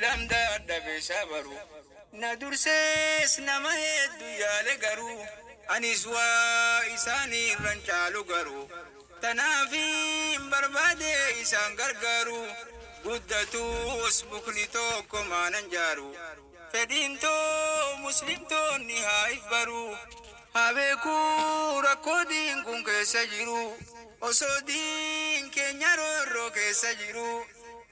Islaam dadhabe sabaru. Na dursees nama heddu yaale garuu anis waa isaanii irran caalu garuu tanaafin barbaade isaan gargaaru guddatus mukni tokko maanan jaaru fedhiin too muslimtoonni haa if baru haa beekuu rakkoo diin kun keessa jiru osoo diin keenya roorroo keessa jiru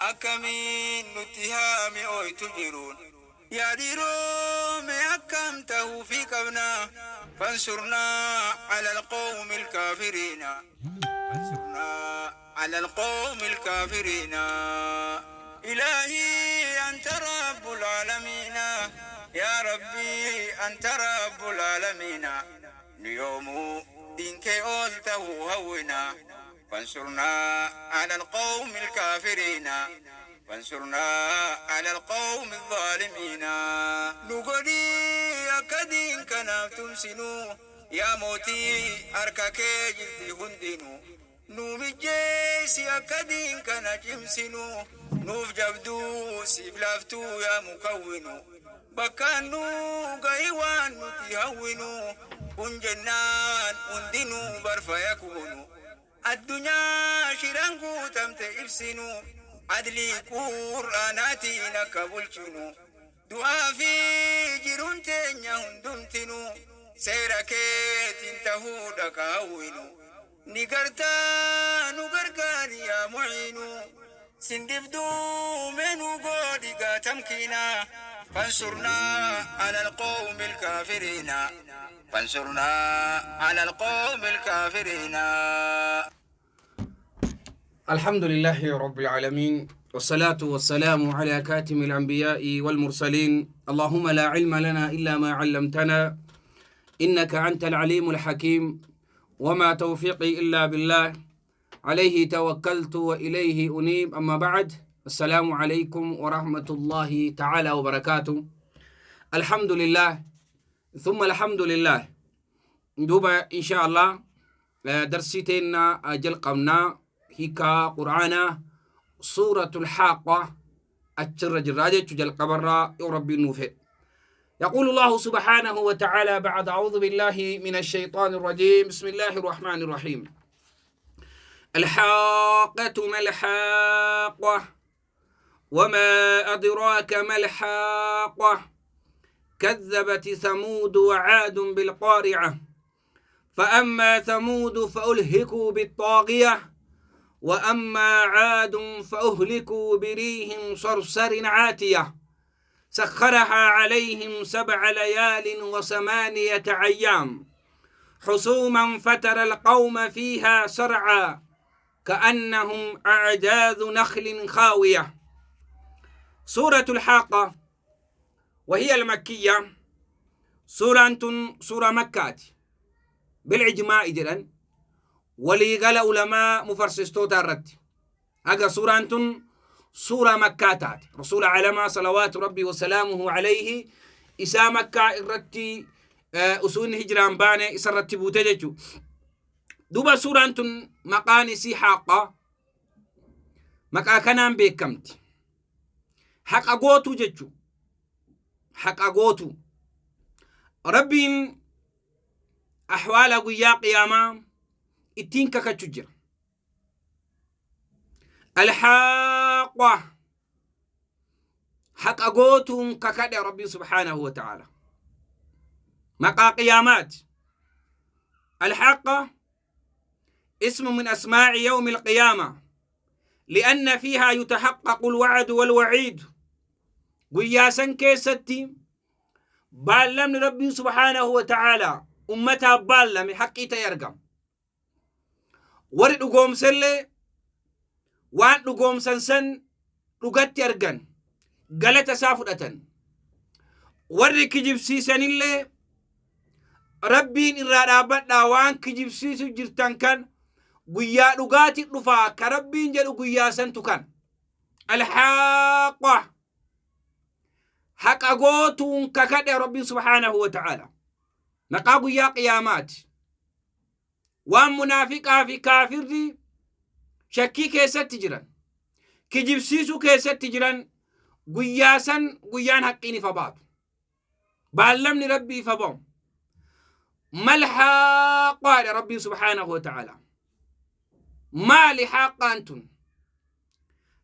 akkamiin nutti haa mi'ooytu jiruun yaa dhiiroo mee akkam tahuufii qabna fansurnaa ala alqawmi alkaafiriina fansurnaa ala alqawmi alkaafiriina ilaahii anta rabbul aalamiina yaa rabbii anta rabbul aalamiina nu yoomuu diin kee ol tahuu hawwina فانصرنا على القوم الكافرين فانصرنا على القوم الظالمين نقولي أكدين كناف تمسنو يا موتي أركك جرتي هندنو نومجيسي أكدين كنا جمسنو نوف جبدو سيف يا مكونو بكانو غيوان نتهونو kun jennaan hundinuu barfa yakuunu addunyaa shiraan guutamte ibsinu adlii qur'aanaatiin akka bulchinu du'aa fi jiruun teenya hundumtinu seera keetiin tahuudha ka hawwinu ni gartaa nu gargaari yaa muciinu sin dibduu mee nu godhi gaatamkiina فانصرنا على القوم الكافرين فانصرنا على القوم الكافرين. الحمد لله رب العالمين، والصلاة والسلام على كاتم الأنبياء والمرسلين. اللهم لا علم لنا إلا ما علمتنا إنك أنت العليم الحكيم، وما توفيقي إلا بالله، عليه توكلت وإليه أنيب. أما بعد، السلام عليكم ورحمة الله تعالى وبركاته. الحمد لله ثم الحمد لله. دوبا إن شاء الله درسيتنا جلقمنا هيكا قرآنا سورة الحاقة أتشر جراجة جلقبرا ربي النوفي. يقول الله سبحانه وتعالى بعد أعوذ بالله من الشيطان الرجيم، بسم الله الرحمن الرحيم. الحاقة ما الحاقة وما أدراك ما الحاقة، كذبت ثمود وعاد بالقارعة، فأما ثمود فألهكوا بالطاغية، وأما عاد فأهلكوا بريح صرصر عاتية، سخرها عليهم 7 ليال و8 أيام حسوما فترى القوم فيها صرعى كأنهم أعجاز نخل خاوية. سورة الحاقة وهي المكية، سورة سورة مكات بالإجماع جدا، ولي قال علماء مفرسستوتا الرد هذا سورة سورة مكاتات. رسول علماء صلوات ربي وسلامه عليه إسا مكة الرتي أسون هجران باني إسا رتبو تججو. دوبا سورة مقاني سي حاقة مكا كنان بيكمت حق أقوتو ججو حق أقوتو ربين أحوال قيا قياما اتين كاكا الحاقة حق أقوتو كاكا ربي سبحانه وتعالى مقا قيامات. الحاقة اسم من أسماء يوم القيامة لأن فيها يتحقق الوعد والوعيد. قياسا كيستي بالم ربي سبحانه وتعالى أمتها بالم حقي تيرقم ورد قوم سلي وان قوم سنسن رقت يرقن قلت سافرة ورد كجب سيسن اللي ربي إرادة وان كجب سيسو جرتان كان guyyaa dhugaati dhufaa ka rabbiin jedhu guyyaa santu kan alhaaqa haqa gootuun kakadhe rabbiin subhaanahu wa ta'aala maqaa guyyaa qiyaamaati. Waan munaafiqaa fi kaafirri shakkii keessatti jiran kijibsiisuu keessatti jiran Guyyaa san guyyaan haqqiin ifa baatu, baallamni Rabbii ifa ba'u. Mal haaqaadha Rabbiin subhaanahu wa ta'ala. Maali haaqaan tun?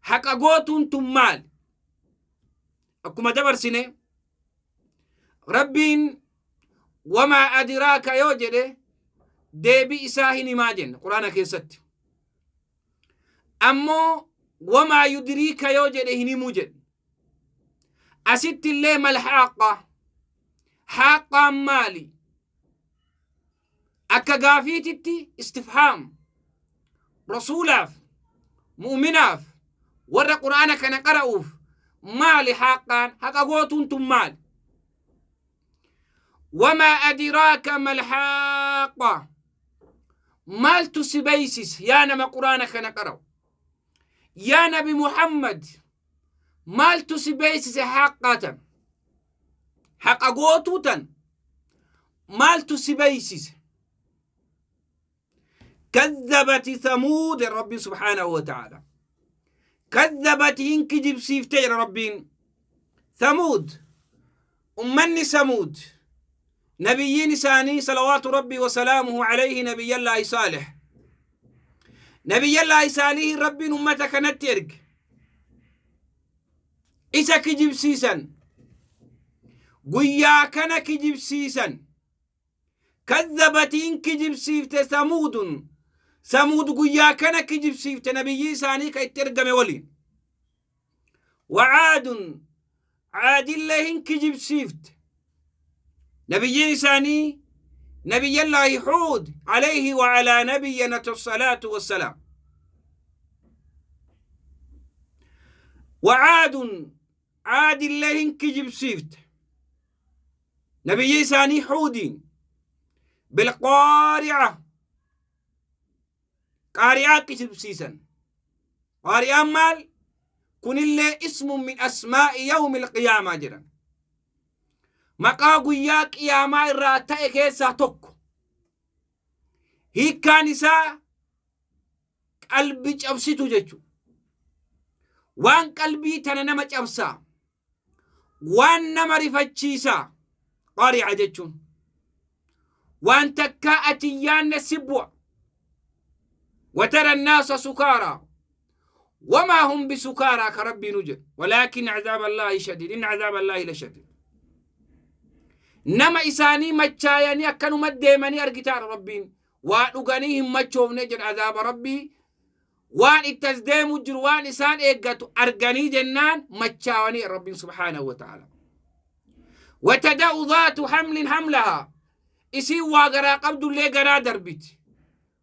Haqa gootuun tun maali? Akkuma dabarsine, Rabbiin wamaa adiraaka yoo jedhe deebii isaa hin himaa jenna Quraana keessatti. Ammoo wamaa yudiriika yoo jedhe hin himuu jedhe. Asitti illee mal haaqa, haaqaan maali? Akka gaafiititti istifhaam rasuulaaf, mu'minaaf, warra Qur'aana kana qara'uuf, maali haaqaan? Haqa gootuun tun maali? Wamaa adiraaka mal haaqa, maaltu si beeysise yaa nama Qur'aana kana qara'u, yaa Nabi Muhammad? Maaltu si beeysise haaqaa tan, haqa gootuu tan maaltu si beeysise? Kazzabati Samuud, Rabbiin subhaanahu wa ta'ala. Kazzabati, hin kijibsiifte jedha Rabbiin. Samuud, ummanni Samuud, nabiyyiin isaanii salawaatu Rabbii wasalaamuhu alayhi Nabiyyallaahi Saalih. Nabiyyallaahi Saalihin Rabbiin ummata kanatti erge. Isa kijibsiisan. Guyyaa kana kijibsiisan. Kazzabatiin, kijibsiifte. Samuudun, Samuud guyyaa kana kijibsiifte nabiyyii isaanii ka itti ergame waliin. Wacaadun, Caadillee hin kijibsiifte, nabiyyiin isaanii Nabiyyallaahi Huud alayhi wa alaa nabiyyana salaatu wassalaam. Wacaadun, Caadillee hin kijibsiifte nabiyyi isaanii Huudiin. Bilqaari'a, qaari'aa kijibsiisan. Qaari'aan maal? Kunillee ismun min asmaa'i yawmi alqiyaamaa jedhan, maqaa guyyaa qiyaamaa irraa ta'e keessaa tokko. Hiikkaan isaa qalbi cabsitu jechu, waan qalbii tana nama cabsaa, waan nama rifachiisaa. Qaari'a jechuun waan takkaa ati yaanne si bu'a. Watara annaasa sukaaraa wamaa hum bisukaaraa ka Rabbiinu jedhu, walaakin azaaba Allaahi shadiid, inna azaaba Allaahi la shadiid. Nama isaanii machaayanii akkanuma deemanii argitaadha. Rabbiin waa dhuganii hin machoofne jedha. Azaaba Rabbii waan itti as deemu jiru, waan isaan eeggatu arganii jennaan machaawanii. Rabbiin subhaanahu wa ta'ala, watada'u dhaatu hamlin hamlahaa, isiin waa garaa qabdullee garaa darbiti.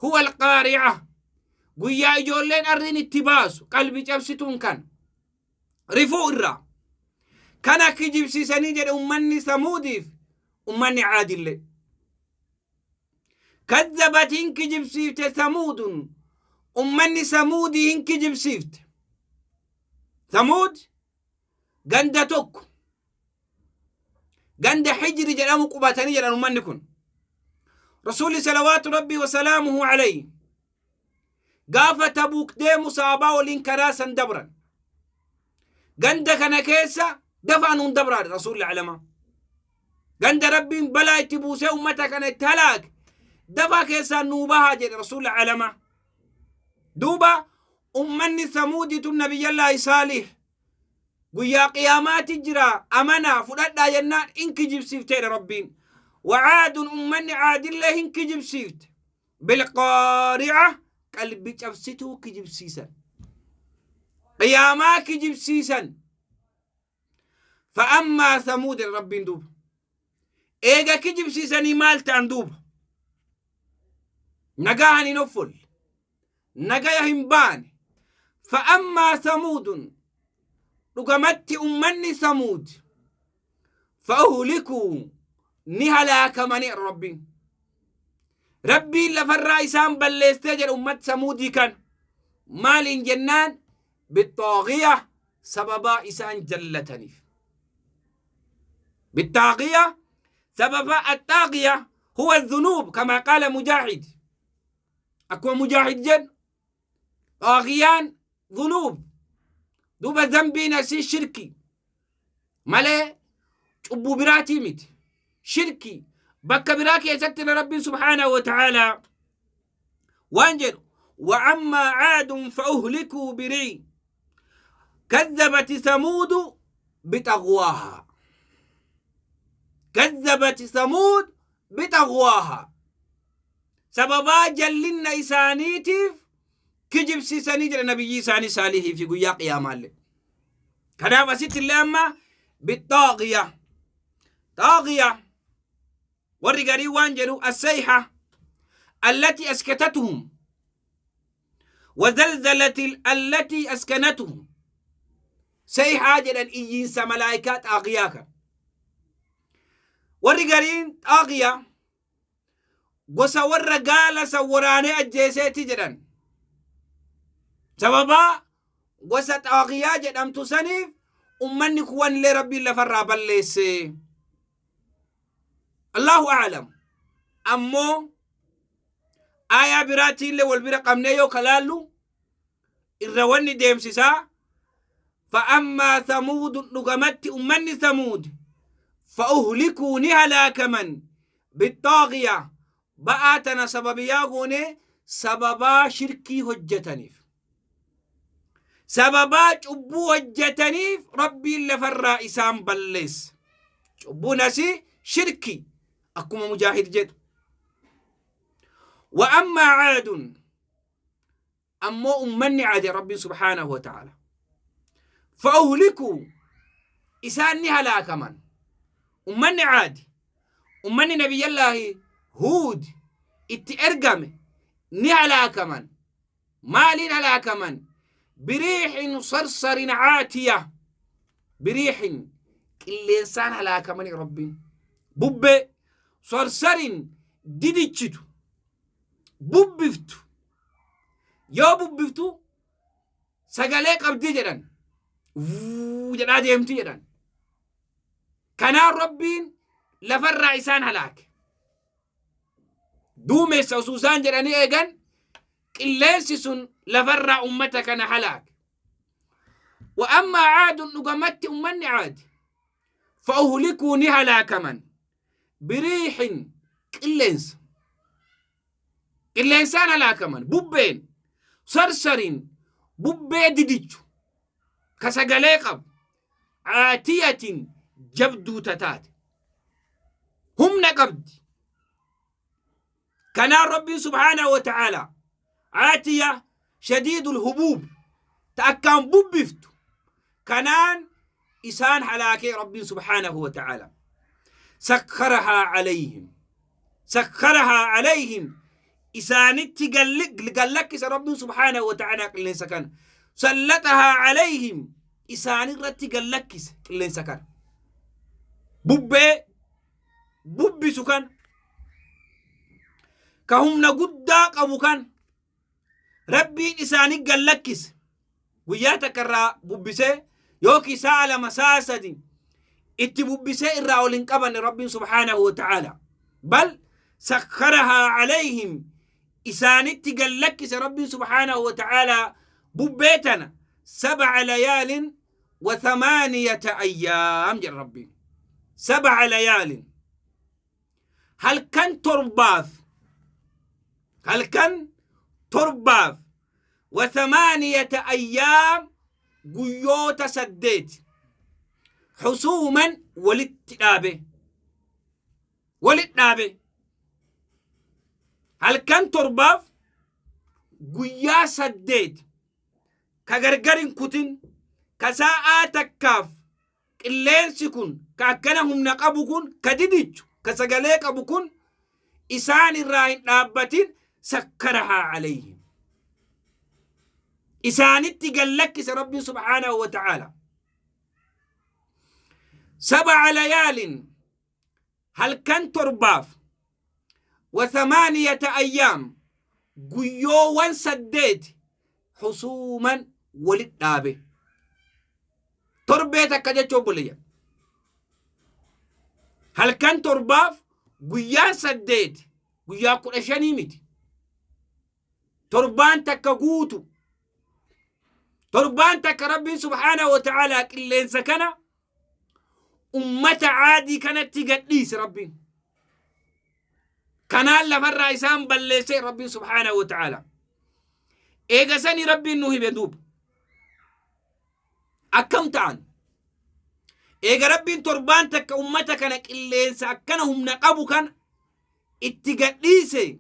Huwa alqaari'a, guyyaa ijoolleen arriin itti baasu, qalbi cabsituun kan rifuu irraa. Kana kijibsiisanii jedhe ummanni Samuudiif ummanni Caadillee. Kazzabat, hin kijibsiifte. Samuudun, ummanni Samuudii hin kijibsiifte. Samuud ganda tokko, ganda Hijri jedhamu qubatanii jedhan. Ummanni kun, Rasuulli salawaatu Rabbii wasalaamuhu alayhi gaafa Tabuuk deemu saabaa waliin karaa san dabran. Ganda kana keessa dafaa nuun dabraadha Rasuulli alamaa. Ganda Rabbiin balaa itti buusee ummata kana itti halaake dafaa keessaan nuu bahaa jedhe Rasuulli alamaa. Duuba ummanni Samuudii tun Nabiyyallaahi Saalih guyyaa qiyaamaati jira amanaa fudhadhaa jennaan in kijibsiifteedha Rabbiin. Wacaadun, ummanni Caadillee hin kijibsiifte. Bilqaari'a, qalbi cabsituu kijibsiisan, qiyaamaa kijibsiisan. Fa'ammaa Samuud, Rabbiin duuba eega kijibsiisanii maal ta'an? Duuba nagahan hin offolle, nagaya hin baane. Fa'ammaa Samuudun, dhugamatti ummanni Samuud, fa'uhlikuu, ni halaakamanii. Rabbiin lafarraa isaan balleessee jedha ummat Samuudii kan. Maaliin jennaan, bixaagiya, sababaa isaan jallataniif. Bixaagiya, sababa axaagiya huwa dhunuub kamaa qaala Mujaahid, akkuma Mujaahid jedhu xaagiyaan dhunuub. Duuba zambiin asii shirki. Malee cubbuu biraatii miti. Shirkii bakka biraa keessatti Rabbiin subhaanahu wa ta'aalaa waan jedhu: وأما عاد فأهلكوا بريح كذبت ثمود بطغواها. كذبت ثمود بطغواها. Sababaa jallinna isaaniitiif kijibsiisanii jira nabiyyii isaanii Saalihii fi guyyaa qiyaamaallee. Kanaaf asitti illee amma بالطاغية. طاغية warri garii waan jedhu: الصيحة التي أسكتتهم وزلزلت التي أسكنتهم. صيحة jedhan iyyiinsa malaayikaa xaaqiyaa kan. Warri gariin xaaqiyaa gosa warra gaala san waraanee ajjeeseeti jedhan. Sababaa gosa xaaqiyaa jedhamtu saniif ummanni kuwan illee Rabbiin lafarraa balleesse. الله أعلم. Ammoo aayaa biraatiillee wal bira qabnee yoo kalaallu irra wanni deemsisaa: فأما ثمود, dhugamatti ummanni Thamuud, فأهلكوا, ni halaakaman, بالطاغية. Ba'aa tana sababiyaa goone sababaa shirkii hojjetaniif, sababaa cubbuu hojjetaniif Rabbiin lafarraa isaan balleessa. Cubbuun asii shirki akkuma Mujaahid jedhu. وأما عاد, ammoo ummanni Caade, Rabbiin سبحانه وتعالى, فأهلكوا, isaan ni halaakaman. Ummanni Caadi, ummanni Nabiyyallaahi Huud itti ergame ni halaakaman. Maaliin halaakaman? بريح صرصر عاتية. بريح, qilleensaan halaakamani. Rabbiin bubbee صرصر didichitu bubbiftu, yoo bubbiftu sagalee qabdii jedhan, vuu jedhaa deemti jedhan. Kanaan Rabbiin lafarraa isaan halaake. Duumessa osoo isaan jedhanii eegan qilleensi sun lafarraa ummata kana halaake. وأما عاد, dhugamatti ummanni Caad, فأهلكوا, ni halaakaman, بريح, qilleensa, qilleensaan halaakaman, bubbeen, صرصر, bubbee didichu ka sagalee qabu, عاتية, jabduu tataate, humna qabdi. Kanaan Rabbiin سبحانه وتعالى عاتية شديد الهبوب, ta akkaan bubbiftu kanaan isaan halaakee. Rabbiin سبحانه وتعالى سخرها عليهم, سخرها عليهم, isaanitti gallakkisa Rabbiin سبحانه وتعالى qilleensa kana. سلطها عليهم, isaanirratti gallakkise qilleensa kana, bubbee bubbisu kan ka humna guddaa qabu kan Rabbiin isaanii gallakkise. Guyyaa takka irraa bubbisee yookiin sa'a 2, sa'a 3 itti bubbisee irraa ol hin qabanne Rabbiin سبحانه وتعالى. بل سخرها عليهم, isaanitti gallakkise Rabbiin سبحانه وتعالى bubbee tana, سبع ليال وثمانية أيام jedha Rabbiin. سبع ليال, halkan 7f, halkan 7f, وثمانية أيام, guyyoota 8, حسوما, walitti dhaabe, walit dhaabe. Halkan 7f guyyaa 8 ka gargar hin kutin, ka sa'aa takkaaf qilleensi kun ka akkana humna qabu kun, ka didichu, ka sagalee qabu kun isaan irraa hin dhaabbatin. سخرها عليهم, isaanitti gallakkise Rabbiin سبحانه وتعالى. سبع ليال, halkan 7f, وثمانية أيام, guyyoowwan 8, حسوما, walit dhaabe. Torbee takka jechuu obboleeyyan. Halkan 7f guyyaan 8 guyyaa 15 miti. Torbaan takka guutu, torbaan takka Rabbiin سبحانه وتعالى qilleensa kana. Ummata Aadii kanatti gadhiise Rabbiin. Kanaan lafarraa isaan balleesse Rabbiin subhaanahu wa ta'ala. Eega sani Rabbiin nu hime duuba. Akkam ta'an? Eega Rabbiin torbaan takka ummata kana qilleensa akkana humna qabu kana itti gadhiise,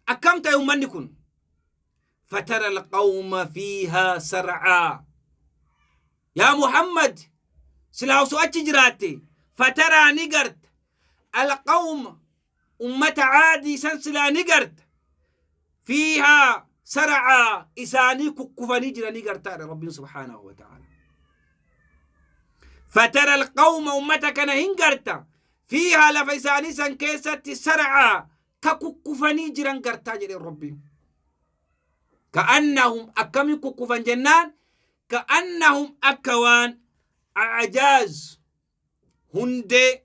akkam ta'e ummanni kun? Fatara alqawma fiihaa sar'aa. Yaa Muhammad, silaa osoo achi jiraatte, fataraa ni garta, alqawma, ummata Aadii san silaa ni garta, fiihaa sar'aa, isaanii kukkufanii jiranii gartaadha Rabbiin subhaanahu wa ta'ala. Fatara alqawma, ummata kana hin garta, fiihaa, lafa isaanii san keessatti, sar'aa, ka kukkufanii jiran gartaa jedheen Rabbiin. Ka'annahum, akkamii kukkufan jennaan, ka'annahum, akka waan, a'jaaz, hundee,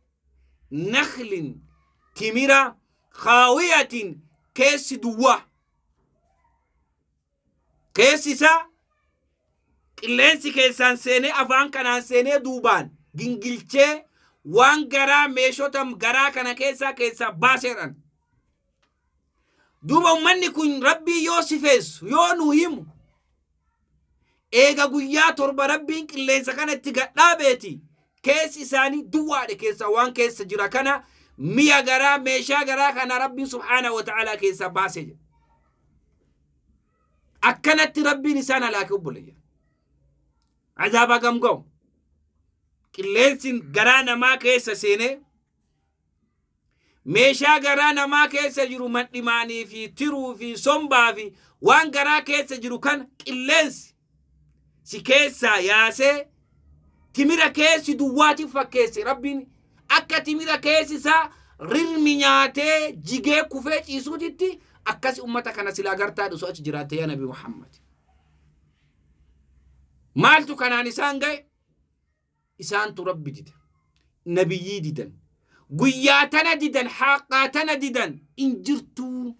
naklin, timira, khaawiyatin, keessi duwwaa, keessi isaa qilleensi keessaan seenee, afaan kanaan seenee, duubaan gingilchee, waan garaa meeshota garaa kana keessaa keessaa baaseedhaan. Duuba ummanni kun Rabbii yoo sifeessu, yoo nu himu, eega guyyaa 7 Rabbiin qilleensa kana itti gadhaabeeti keessi isaanii duwwaadhe. Keessaa waan keessa jira kana, mi'a garaa, meeshaa garaa kana Rabbiin subhaanahu wa ta'aalaa keessaa baasee jira. Akkanatti Rabbiin isaan halaake, obboleeyyan. Azaaba gamga'u. Qilleensi garaa namaa keessa seenee meeshaa garaa namaa keessa jiru, mandhimaanii fi tiruu fi sombaa fi waan garaa keessa jiru kana qilleensi si keessaa yaasee, timira keessi duwwaatiif fakkeesse Rabbiin. Akka timira keessi isaa rirmi nyaatee jigee kufee ciisuutitti akkasi ummata kana silaa gartaa dhusu achi jiraatte, yaa Nabi Muhammad. Maaltu kanaan isaan ga'e? Isaantu Rabbi dide, nabiyyii didan, guyyaa tana didan, haaqaa tana didan in jirtuu.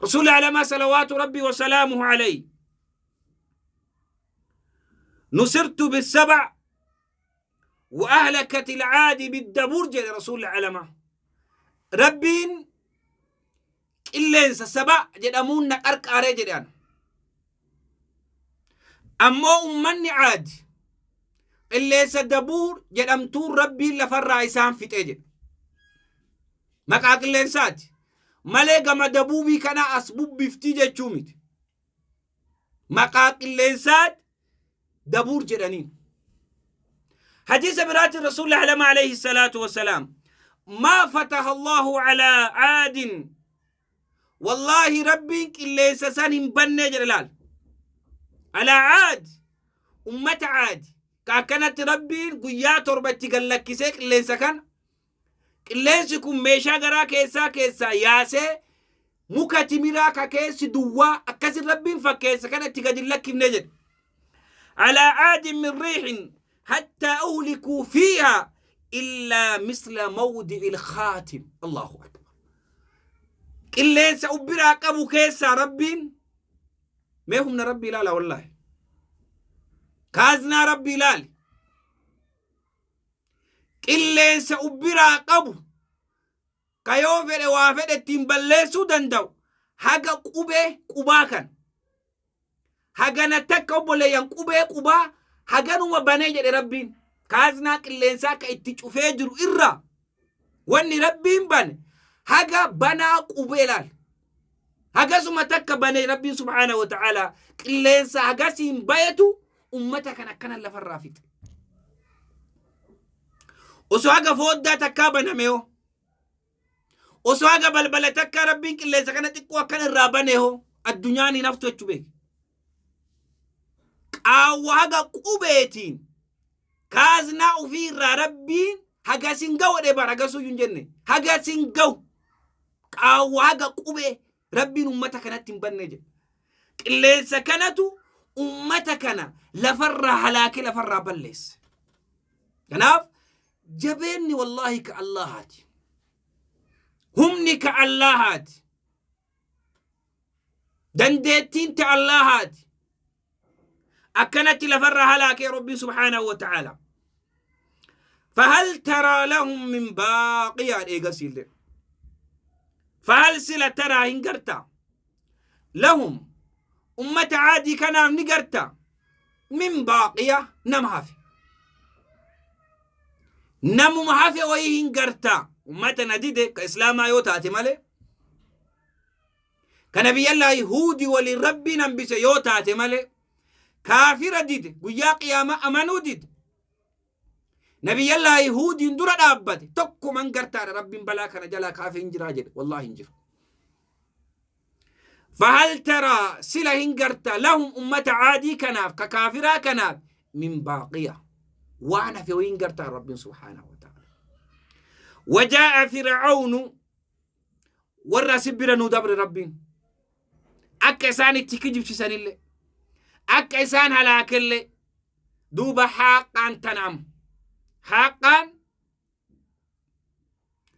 Rasuulli alamaa salawaatu Rabbi wasalaamuhu alayhi, nusirtu bisab'a wa ahlakat ilcaadi biddabur jedhe. Rasuulli alamaa, Rabbiin qilleensa saba jedhamuun na qarqaaree jedhe. Ana ammoo ummanni Aadi qilleensa Dabuur jedhamtuun Rabbiin lafarraa isaan fixee jedhe. Maqaa qilleensaati malee gama dabuubii kanaa as bubbiftii jechuu miti. Maqaa qilleensaati Dabuur jedhaniin. Hadiisa biraatiin Rasuulli alama alayhi salaatu wasalaam, maa fataha Allahu alaa Aadin, wallaahi Rabbiin qilleensa san hin bannee jedhe. Laal, alaa Aad, ummata Aadi ka akkanatti Rabbiin guyyaa 7 itti gallakkisee qilleensa kana, qilleensi kun meeshaa garaa keessaa keessaa yaasee, muka timiraa ka keessi duwwaa akkasin Rabbiin fakkeessa kana itti gadi hin lakkifne jedhe. Alaa Aadin min riixin hattaa uhlikuu fiihaa illaa misla mawdi'i ilkhaatim. Allahu akbar. Qilleensa ubbiraa qabu keessaa Rabbiin, mee humna Rabbii ilaala, wallaahi. Kaaznaa Rabbii ilaali. Qilleensa ubbiraa qabu ka yoo fedhe waa fedhe ittiin balleessuu danda'u, haga qubee qubaa kan hagana takka, obboleeyyan, qubee qubaa haganuma banee jedhe Rabbiin. Kaaznaa qilleensaa ka itti cufee jiru irraa wanni Rabbiin bane haga banaa qubee laal, hagasuma takka bane Rabbiin subhaanahu wa ta'aalaa. Qilleensa hagasiin bayetu ummata kan akkana lafarraa fixe. Osoo haga fooddaa takkaa baname hoo, osoo haga balbala takkaa Rabbiin qilleensa kana xiqqoo akkana irraa bane hoo, addunyaan hin haftu jechuu beeki. Qaawwa haga qubeetiin kaaznaa ofii irraa Rabbiin hagasin ga'u jedhee bara, hagasuyyuu hin jenne, hagasin ga'u, qaawwa haga qubee Rabbiin ummata kanatti hin banne jedhe. Qilleensa kanatu ummata kana lafarraa halaakee lafarraa balleesse. Kanaaf jabeenni wallaahi ka Allahaati. Humni ka Allahaati. Dandeettiin ta Allahaati. Akkanatti lafarraa halaakee Rabbiin subhaanahu wa ta'aala. Fahal taraa lahum min baaqiyaa eegasiillee. Fahal sila taraa hin gartaa. Lahum ummata caadii kanaaf ni garta. Min baaqiya nama hafe. Namuma hafe wayii hin gartaa. Ummata na dide ka islaamaa yoo taate malee. Ka nabiyyallaahi Huudi waliin Rabbiin hambise yoo taate malee. Kaafira dide guyyaa qiyaamaa amanuu dide. Nabiyyallaahi Huudiin dura dhaabbate tokkuman gartaadha Rabbiin balaa kana jalaa kaafee hin jiraa jedhe wallaahi hin jiru. Fahal taraa sila hin garta lahum ummata caadii kanaaf ka kaafiraa kanaaf min baaqiya waan hafe wayii hin gartaa Rabbiin subhaanahu wa ta'ala. Wajaa'a fir'aawnu warra asi bira nu dabre Rabbiin akka isaan itti kijibsisanillee akka isaan halaakellee duuba haaqaan tana amma haaqaan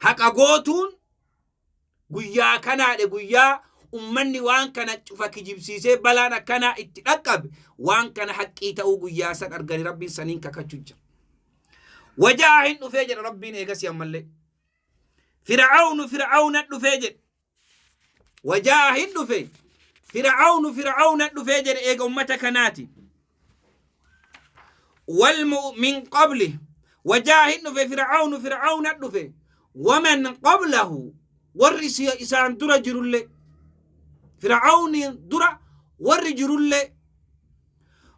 haqa gootuun guyyaa kanaadhe guyyaa ummanni waan kana cufa kijibsiisee balaan akkanaa itti dhaqqabe waan kana haqqii ta'uu guyyaa san argani Rabbiin saniin kakachu jira. Wajaa hin dhufee jedha Rabbiin eegasi ammallee. Fir'aawnu fir'aawna dhufee jedhe. Wajaa hin dhufe. Fir'aawnu fir'aawna dhufee jedhe eega ummata kanaati. Wal min qabli. Wajaa hin dhufe fir'aawnu fir'aawna dhufe. Waman qablahu warri isaan dura jirullee. Fir'aawni dura warri jirullee.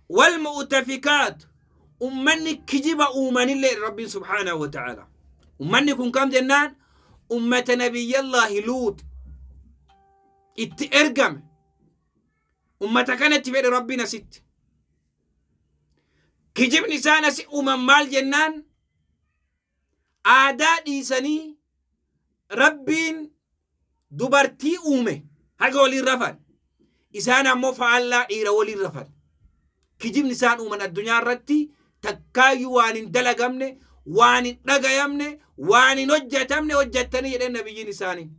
Wal mu'tafikaat ummanni kijiba uumanillee Rabbiin subhaanahu wa ta'ala. Ummanni kun kam jennaan ummata nabiyyallaahi Luux itti ergame. Ummata kanatti fedhe Rabbiin asitti. Kijibni isaan asi uuman maal jennaan aadaa dhiisanii Rabbiin dubartii uume haga waliin rafan. Isaan ammoo faallaa dhiira waliin rafan. Kijibni isaan uuman addunyaa irratti takkaayyuu waan hin dalagamne, waan hin dhagayamne, waan hin hojjatamne hojjattanii jedheen nabiyyiin isaanii.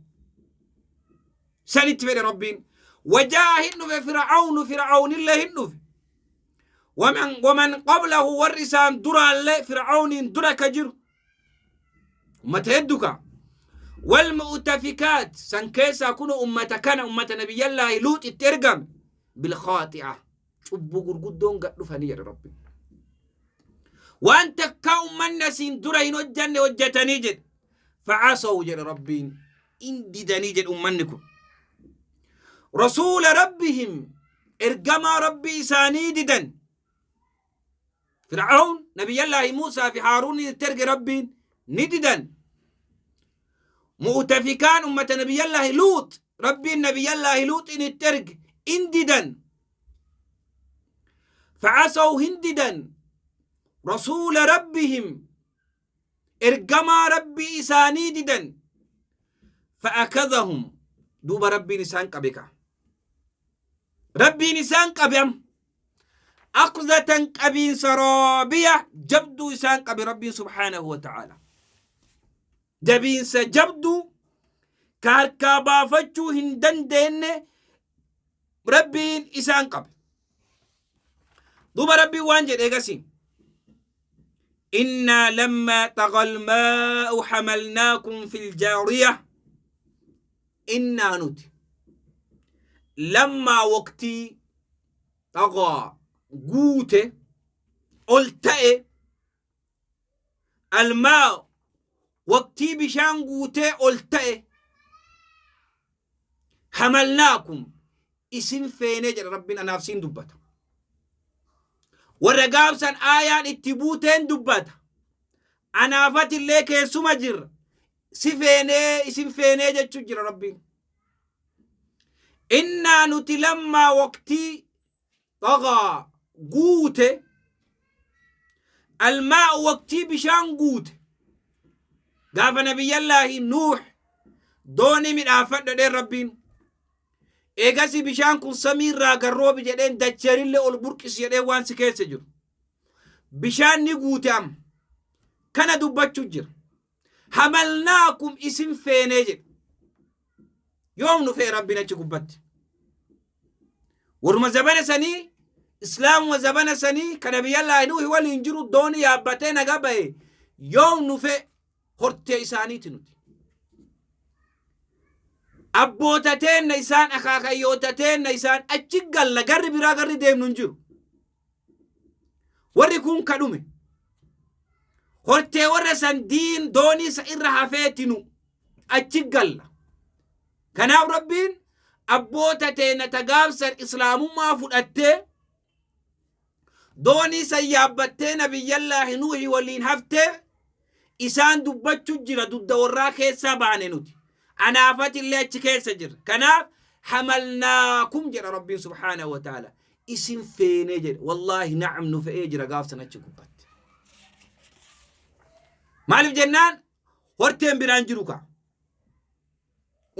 Sanitti fedhe Rabbiin. Wajaa hin dhufe Fir'aawnu Fir'aawnillee hin dhufe. Waman qablahu warri isaan duraallee Fir'aawniin dura ka jiru. Ummata hedduu kaa. Wal mu'tafikaat san keessaa kun ummata kana ummata nabiyyallaahi Luux itti ergame bil khaaxi'a cubbuu gurguddoon gad dhufanii jedha Rabbi. Waan takkaa ummanni asiin dura hin hojjanne hojjatanii jedhe. Fa'asaw jedha Rabbiin in didanii jedhe ummanni kun. Rasuula Rabbihim ergamaa Rabbii isaanii didan. Fir'awn nabiyyallaahi Muusaa fi Haaruun itti erge Rabbiin ni didan. Mu'tafikaan ummata nabiyyallaahi Luux Rabbiin nabiyyallaahi Luuxiin itti erge in didan. Fa'asaw hin didan. Rasuula Rabbihim ergamaa Rabbii isaanii didan. Fa'akadhahum duuba Rabbiin isaan qabe kaa. Rabbiin isaan qabe amma. Akhzatan qabiinsa raabiya jabduu isaan qabe Rabbiin subhaanahu wa ta'aala. Jabiinsa jabduu ka harkaa baafachuu hin dandeenye Rabbiin isaan qabe. Duuba Rabbiin waan jedhe eegasi. Innaa lammaa xagal maa'u hamalnaakum fil jaariya. Innaa nuti lammaa waqtii xagaa guute ol ta'e almaa waqtii bishaan guutee ol ta'e hamalnaakum isin feenee jedha Rabbiin anaaf siin dubbata. Warra gaafsan aayaan itti buuteen dubbata. Anaafatillee keessuma jirra. Si feenee isin feenee jechuu jira Rabbiin. Innaa nuti lammaa waqtii xagaa guute almaa'u waqtii bishaan guute gaafa nabiyyallaahi Nuuh doonii midhaafadha jedheen Rabbiin. Eegasi bishaan kun samii irraa garroobi jedheen dacheenillee ol burqisi jedheen waan si keessa jiru. Bishaan ni guute amma. Kana dubbachuu jira. Hamalnaakum isin feenee jedhe. Yoom nu fe'e Rabbiin achi gubbatti? Warruma zabana sanii Islaamuma zabana sanii ka Nabiyyallaahi Nuuhi waliin jiru doonii yaabbatee naga bahe yoom nu fe'e hortee isaaniiti nuti. Abboota teenna isaan akaakayyoota teenna isaan achi galla garri biraa garri deemnu hin jiru. Warri kun ka dhume. Hortee warra san diin doonii isa irra hafeeti nu achi galla. Kanaaf Rabbiin abboota teenna ta gaafsan islaamummaa fudhattee doonii san yaabbattee Nabiyyallaahi Nuuhi waliin haftee isaan dubbachu jira dudda warraa keessaa baane nuti. Anaafati illee achi keessa jira. Kanaaf hamalnaakum jedha Rabbiin subhaanahu wa ta'ala. Isin feenee jedhe. Wallaahi na'am nu fe'ee jira gaafsan achi gubbatti. Maaliif jennaan horteen biraan jiru kaa.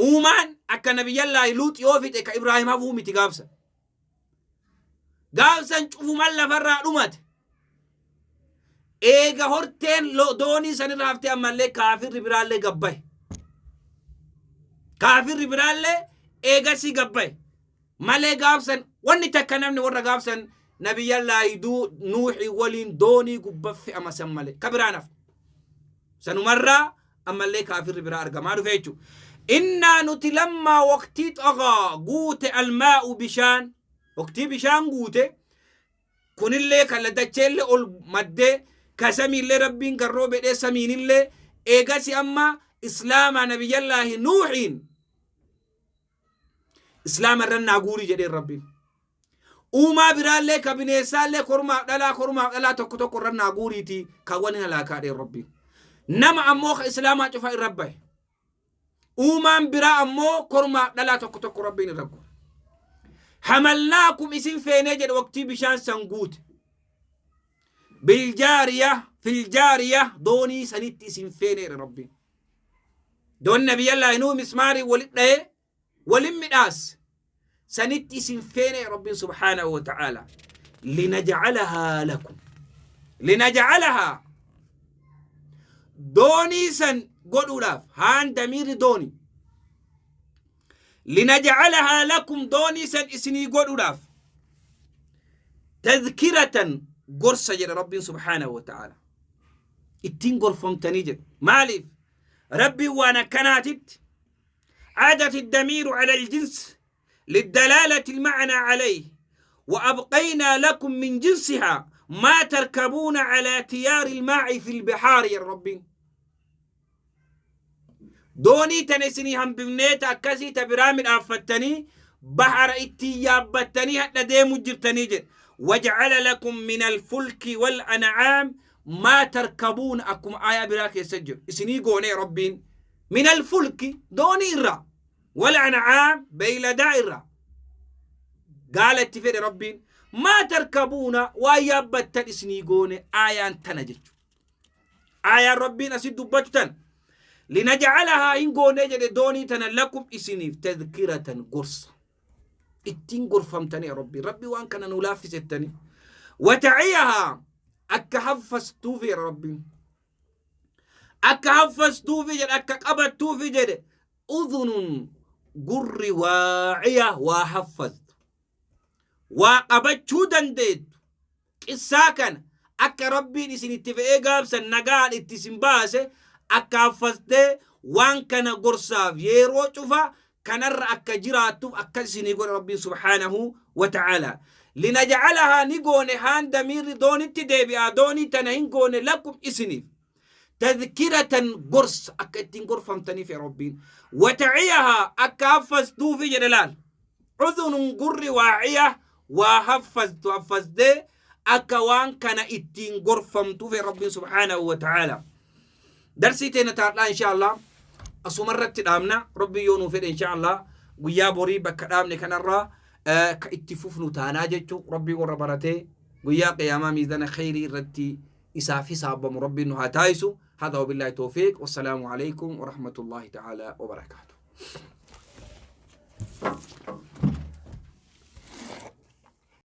Uumaan akka Nabiyyallaahi Luux yoo fixe ka Ibraahim hafuu miti gaafsan. Gaafsan cufuman lafarraa dhumate. Eega horteen doonii sanirra haftee ammallee kaafirri biraallee gabbaye. Kaafirri biraallee eegasii gabbaye. Malee gaafsan wanni takka namni warra gaafsan Nabiyyallaahi Nuuxii waliin doonii gubba fe'ama san malee ka biraan hafe. Sanumarraa ammallee kaafirri biraa argamaa dhufe jechuudha. Innaa nuti lammaa waqtii xagaa guute almaa'u bishaan waqtii bishaan guute kunillee kan dacheellee ol maddee ka samiillee Rabbiin garroo bedhee samiinillee eegasi amma islaamaa Nabiyyallaahi Nuuxiin Islaama irra naa guuri jedheen Rabbiin. Uumaa biraallee ka bineessaallee kormaaf dhalaa kormaaf dhalaa tokko tokko irra naa guuriitii kan wani halaakaa dheen Rabbiin. Nama ammoo ka islaamaa cufa irra bahe. Uumaan biraa ammoo kormaaf dhalaa tokko tokko Rabbiin irra guure. Hamalnaakum isin feenee jedhe waqtii bishaan san guute. Biljaariya filjaariya doonii sanitti isin feeneedha Rabbiin. Doon Nabiyyallaahi Nuuh mismaarii walit dhahee walin midhaas sanitti isin feene Rabbiin subhaanahu wa ta'aala. Linajcalahaa lakum. Linajcalahaa doonii san godhuudhaaf haan damiirri doonii. Linajcalahaa lakum doonii san isinii godhuudhaaf tadhkiratan gorsa jedha Rabbiin subhaanahu wa ta'aala. Ittiin gorfamtanii jedhu. Maaliif? Rabbiin waan akkanaatitti عادت الدمير على الجنس للدلالة المعنى عليه وأبقينا لكم من جنسها ما تركبون على تيار الماء في البحار يا ربي دوني تنسني هم بنيت أكسي تبرامي أفتني بحر اتيابتني هدى ديمو جرتني جد وجعل لكم من الفلك والأنعام ما تركبون أكم آية براك يسجل إسني قوني ربين من الفلك دوني إرى والأنعام بيلدا إرى قالت في ربين ما تركبون ويابتن إسني قوني آية تنجج آية ربين أسد دبتن لنجعلها إن قوني جد دوني تن لكم إسني تذكرة قرصة ittiin gorfamtanii rabbi rabbi waan kana nu laaffisettanii wataciyahaa akka haffastuufi jedha rabbiin akka haffastuufi jedhe akka qabattuufi jedhe udhunun gurri waaciya waa haffastu waa qabachuu dandeettu Qissaa kana akka Rabbiin isin itti fe'ee gaafsan nagaan itti isin baase akka haffastee waan kana gorsaaf yeroo cufa kanarra akka jiraattuuf akkas isinii godhe Rabbiin subhaanahu wa ta'ala. Linaj'alahaa ni goone haan damiirri doonitti deebi'aa doonii tana hin goone lakum isiniif. Tadhkiratan gorsa akka ittiin gorfamtaniif ya Rabbiin. Wata'iyahaa akka haffastuufi jedhe laal. Udhunun gurri waaciya waa haffastu haffastee akka waan kana ittiin gorfamtuuf ya Rabbiin subhaanahu wa ta'ala. Darsii teena taadhaa insha Allah asumarratti dhaabna Rabbiin yoo nuu fedhe insha Allah guyyaa borii bakka dhaabne kanarraa ka itti fufnu taanaa jechuu Rabbiin warra baratee guyyaa qiyaamaa miizana kheyrii irratti isaaf hisaabamu Rabbiin nu haa taasisu. Hadha wabillahi tawfiiq wassalaamu alaikum warahmatullahi ta'ala wabarakaatuh.